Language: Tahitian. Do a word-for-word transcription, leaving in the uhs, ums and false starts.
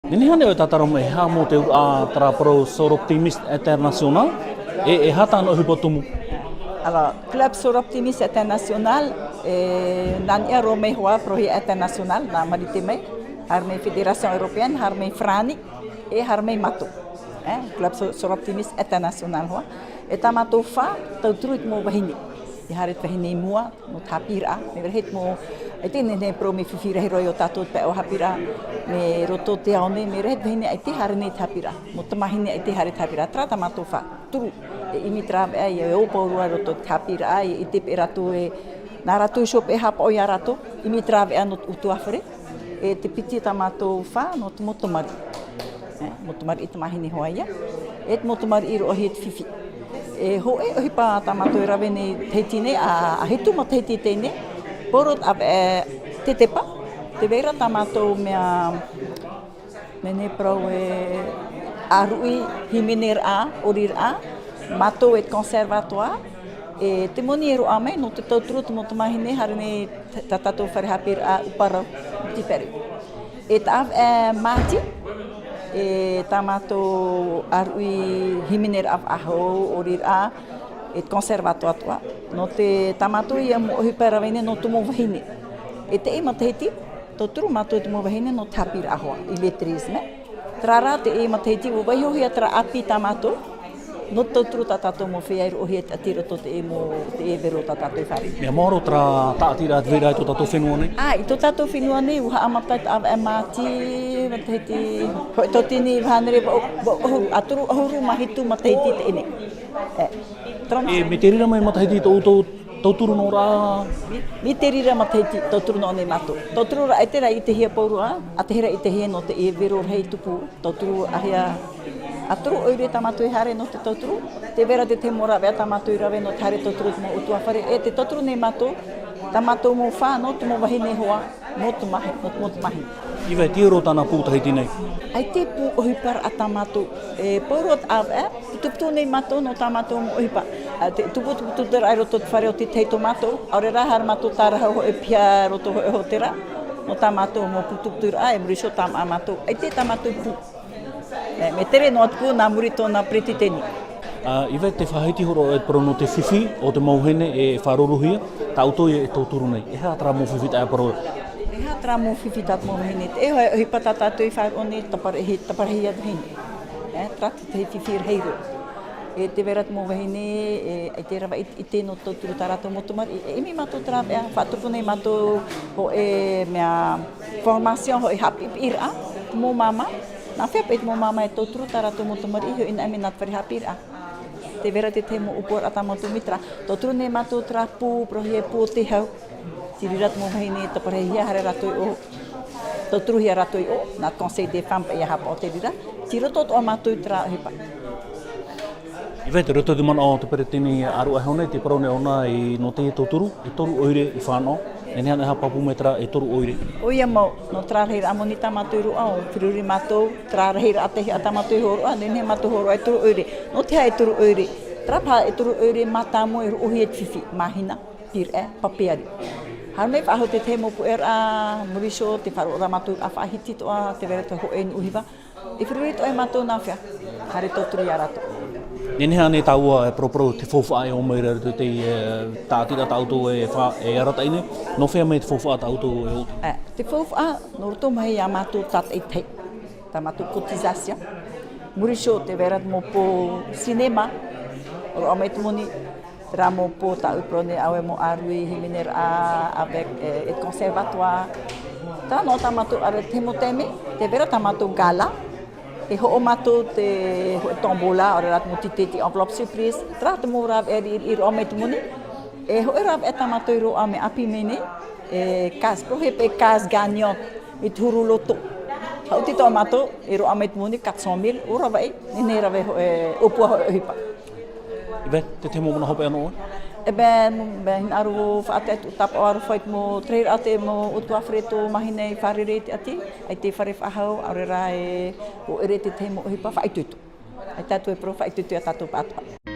Nehenehe ānei ʻoe e tātara mai, e aha mau te auraʻa terā parau Soroptimist International, e, e aha tāna ʻohipa tumu? Alors, Club Soroptimist International, e, nā niʻa roa mai hoʻi parauhia international, nā Marite mai, haere mai Fédération Européenne, haere mai Farāni, e haere mai mātou. E, Club So-, Soroptimist International hoʻi. E tā mātou fā, tauturu i te mau vahine. E haere te vahine i mua, nō te haʻapiʻiraʻa, mea rave te mau, ʻaita e nehenehe e parau mea fifi rahi roa ia tātou te pae o haʻapiʻiraʻa, mea roto te ao nei, mea rave te vahine ʻaita e haere nei te haʻapiʻiraʻa, mau tamāhine ʻaita e haere te haʻapiʻiraʻa, terā tā mātou fā, turu, e ʻimi terā veʻa, e ō pauroa roto te haʻapiʻiraʻa, e ʻite paʻi rātou e, nā rātou iho paʻi e haʻapaʻo ia rātou, ʻimi terā veʻa nō te ʻutuāfare, e te piti tā mātou fā, nō te mau tamariʻi. E, mau tamariʻi tamāhine hoʻi ia. E te mau tamariʻi roʻohia te fifi. E hōʻē ʻohipa tā mātou e rave nei Tahiti nei, ʻa, ʻa hitu matahiti teie nei. Pauroa te ʻāvaʻe, e, tetepa. Tē vai ra tā mātou mea, mea nei parau e ʻāruʻi, hīmeneraʻa, ʻoriraʻa, mātou e te conservatoire, e te moni e roaʻa mai, nō te tauturu te mau tamāhine, haere nei t-, tā tātou fare haʻapiʻiraʻa ʻUpa Rau, Petit Pérou. E tā ʻāvaʻe, e, Māti, e tā mātou ʻāruʻi hīmeneraʻa faʻahou, ʻoriraʻa, e te conservatoire atoʻa. Nō te, tā mātou ia mau ʻohipa e rave nei nō te mau vahine. E teie matahiti, tauturu mātou te mau vahine nō te haʻapiʻiraʻa hoʻi, illettrisme. Terā rā teie matahiti, ʻua vaihohia terā ʻāpī tā mātou, nō te tauturu tā tātou mau feiā e roʻohia te ʻati i roto i te mau, te vero tā tātou e fāriʻi. Mea maoro terā tāʻatiraʻa tē vai ra i tō tātou fenua nei? Ā, i tō tātou fenua nei, ʻua haʻamata i te ʻāvaʻe Māti, matahiti, hōʻē tauatini iva hānere vaʻu, vaʻu ʻahuru, ā, toru ʻahuru mā hitu matahiti teie nei. E, terā. E, mai te reira mai matahiti tō ʻoutou tauturu noa ra? Mai, mai te reira matahiti tauturu noa nei mātou. Tauturu ra ʻaita rā e ʻitehia pauroa, ʻa tahi rā e ʻitehia nō te vero rahi tupu, tauturu ʻāhia, ā, toru ʻoire tā mātou e haere nō te tauturu, tē vai ra te tahi mau rāveʻa tā mātou i rave nō te haere tauturu i te mau ʻutuāfare, e tē tauturu nei mātou, tā mātou mau fā nō te mau vahine hoʻi, nō te mahi, nō te mau tamāhine. ʻIva, e tiʻa roa tāna pū Tahiti nei? ʻAita e pū ʻohiparaʻa tā mātou, e pauroa te ʻāvaʻe, e putuputu nei mātou nō tā mātou mau ʻohipa. Ā, te, te putuputuraʻa i roto i te fare o te tahi tō mātou, ʻaore rā haere mātou tārahu hōʻē piha i roto hōʻē hōtēra, nō tā mātou mau putuputuraʻa, e muri iho tāmāʻa mātou, ʻaita tā mātou pū. E, mea tere noa te pū nā muri tōna peretiteni. Ā, ʻIva, tē faʻahiti hōroʻa ʻoe te parau nō te fifi o te mau vahine e faʻaroruhia, tā ʻoutou e tauturu nei. E aha terā mau fifi tā ʻoe e parau? E aha terā mau fifi tā te mau vahine? Teie hoʻi ʻohipa tā tātou i faʻaroʻo nei, taparahi, taparahihia te vahine. E, terā te tahi fifi rahi roa. E tē vai ra te mau vahine, e, ʻaita e rave i te, i te ʻite nō te tauturu tā rātou mau tamariʻi. E ʻimi mātou terā veʻa, faʻatupu nei mātou hōʻē mea formation, hōʻē haʻapiʻipiʻiraʻa, te mau māmā, nā fea paʻi te mau māmā e tauturu tā rātou mau tamariʻi, hoʻi nā ʻimi nā te fare haʻapiʻiraʻa. Tē vai ra te tahi mau ʻōpuaraʻa tā mātou mai terā. Tauturu nei mātou terā pū, parauhia e pū o te hau. Tei reira te mau vahine e taparahihia, haere rātou i ʻō. Tauturuhia rātou i ʻō, nā te Conseil des Femmes paʻi e haʻapaʻo te reira. Tei roto atoʻa mātou i terā ʻohipa. ʻIva, tei roto i te manaʻo o te peretiteni ʻāruʻi iho nei, tē parau nei ʻōna i, nō teie tauturu, e toru ʻoire i fānaʻo. E nehenehe ānei e haʻapāpū mai terā e toru ʻoire? ʻOia mau, nō terā rahiraʻa moni tā mātou i roaʻa, ʻua feruri mātou, terā rahiraʻa te hiʻa tā mātou i hōroʻa, nehenehe mātou hōroʻa e toru ʻoire. Nō te aha e toru ʻoire? Terā paha e toru ʻoire mātāmua e roʻohia i te fifi, māhina, pīraʻe, papeari. Haere mai faʻahou te tahi mau puʻeraʻa, muri iho, tē faʻaroʻo ra mātou ʻa faʻahiti atoʻa, tē vai ra te hōʻē nuʻu hiva. E feruri atoʻa ia mātou nā fea, haere tauturu ia rātou. Nehenehe ānei tāua e paraparau te faufaʻa e ō mai ra i roto i te, e, tāʻatiraʻa tā ʻoutou e fa-, e arataʻi nei, nō fea mai te faufaʻa tā ʻoutou e ō? E, te faufaʻa, nō roto mai ia mātou tātaʻitahi. Tā mātou cotisation. Muri iho tē vai ra te mau pō cinéma, roaʻa mai te moni, terā mau pō tāʻu i parau nei ʻoe, mau ʻāruʻi hīmeneraʻa avec, e, e conservatoire. Terā noa tā mātou, ʻaore rā te mau taime, tē vai ra tā mātou gala, e hoʻo mātou te, hōʻē tombola, ʻaore rā te mau tīteti, enveloppe surprise, terā te mau rāveʻa riʻiriʻi, roaʻa mai te moni, e hōʻē rāveʻa tā mātou i roaʻa mai ʻāpī mai nei, e case, parauhia paʻi case gagnante, i te huru loto. Haʻuti atoʻa mātou, e roaʻa mai te moni, quatre cent mille, ʻua rave, nehenehe e rave hōʻē, e ʻōpua hōʻē ʻohipa. ʻIva, te tahi mau manaʻo hopeʻa nō ʻoe? E bē, bē, hinaʻaro faʻaʻite atu, tāpaʻo aroha i te mau, te rahiraʻa te mau ʻutuāfare tō mahina i fārerei i te ʻati, ʻaita e fare faʻahou, ʻaore rā e, ʻua ʻere te tahi mau ʻohipa faʻaitoito. ʻAita atu e parau faʻaitoito ia tātou pātoʻa.